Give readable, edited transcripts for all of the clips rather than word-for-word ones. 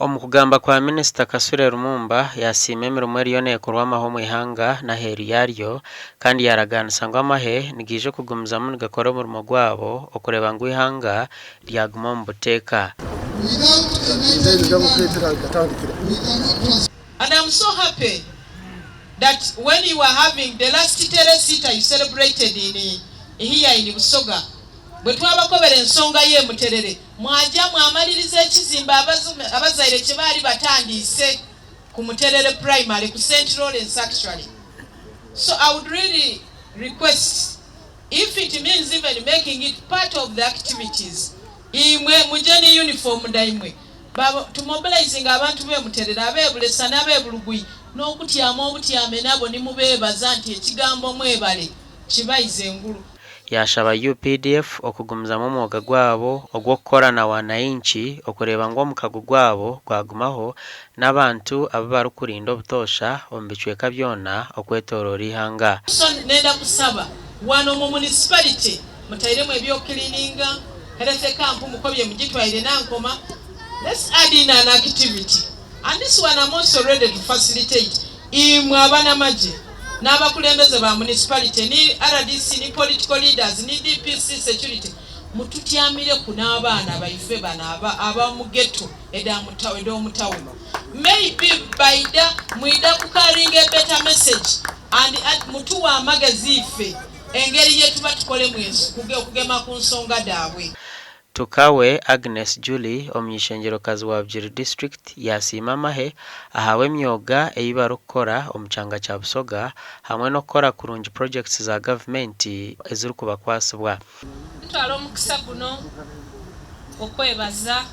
Omu kugamba kwa Minisita Kasule Lumumba, yasiima emirimo eriyo nekorwa amahe omu ihanga n'aheeru yaryo kandi yaragaanisa ngu amahe nigaija okugumizamu nigakora omurimo gwabo okureeba ngu eihanga ryaguma omu buteeka. And am so happy that when you were having the last teresita you celebrated in here in Busoga bwe twabakobera ensonga ye Muterere Mwaja mwamaliriza ekizimbe abazaire kye baali batandiise ku Muterere Primary, ku Saint Lawrence actually. So I would really request if it means even making it part of the activities, imwe muje ni uniform dhaimwe tumobilizinge abantu b'e Muterere, ab'e Bulesa n'ab'e Buluguyi n'okutyama obutyame nabo ni mubeebaza nti ekigambo mwebale kibaiza engulu. Yaashaba UPDF okugumizamu omwoga gwabo ogw'okukora na wananchi okureeba ngu omukago gwabo gwagumaho n'abantu abu barikurinda obutoosha omu bicweka byona okwetooroora eihanga. So nenda kusaba wano mu municipality mutairemu eby'okukilininga, health camp mukobye mugitwaire Nankoma, let's add in an activity and this one am also ready to facilitate imwe abanamagye n'abakulembeze ba municipality ni rdc ni political leaders ni DPC security mututyamireku n'abaana baife bano aba mu ghetto edh'omu town maybe baidha mwidha ku carrying a better message and mutuwe amagezi ife engeri yetuba tukolemu okugema ku nsonga dhaabwe. Tukawe Agnes Julie, omuny'eishengyero-kazi wa Bugiri District yasiima amahe ahabw'emyoga ei barikukora omu kyanga kya Busoga hamwe n'okukora kurungi purogyekiti za gavumenti ezirikubakwatsibwa. Ntwala omukisa guno okwebaza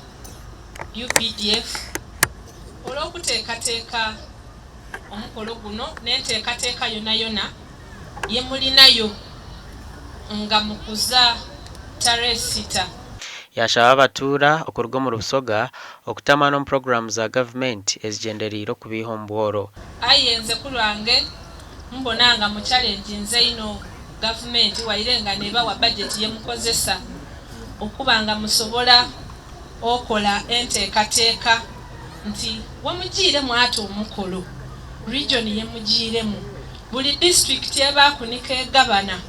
updf olw'okuteekateeka omukolo guno n'enteekateeka yonayona ye mulinayo nga mukuza Teresita. Yaashaba abatuura okuruga omuri Busoga okutamaana omu puroguraamu za gavumenti ezigyendereire okubaiha omu bworo. Aye nze ku lwange mbona nga mukyalenjinze inho gavumenti waire nga nebawa bajeti ye mukozesa okuba nga musobola okola enteekateeka nti wemujiiremu ate omukolo, region yemujiiremu, buli disitulikiti ebaaku ni k'egabana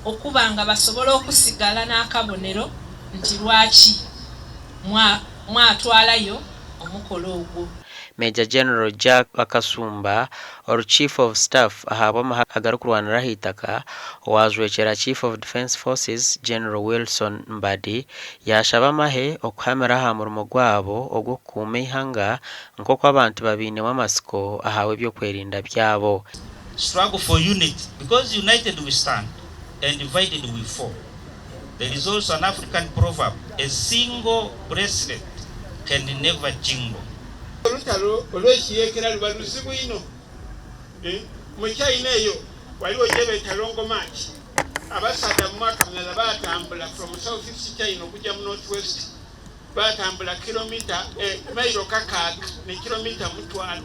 okuba nga basobola okusigala n'akabonero nti lwaki mwatwalayo omukolo ogwo. Major General Jack Bakasumba, ori Chief of Staff ahabw'amahe agarikurwanira ah'eitaka, owaajwekyera Chief of Defence Forces, General Wilson Mbadi, yaashaba amahe okuhamira aha murimo gwabo ogw'okukuuma eihanga nk'oku abantu babiinemu amatsiko ahabw'eby'okwerinda byabo. Struggle for unity because united we stand and divided we fall. There is also an African proverb, a single bracelet can never jingle. Olutalo olw'ekiyeekera luba luzibu inho. Mu China eyo waliwo gyebeeta Long March. Abasaadha mu mwaka mulala baatambula from South East China okuja mu North West. Baatambula kilomita, mailo kakaaga ni kilomita mutwalo.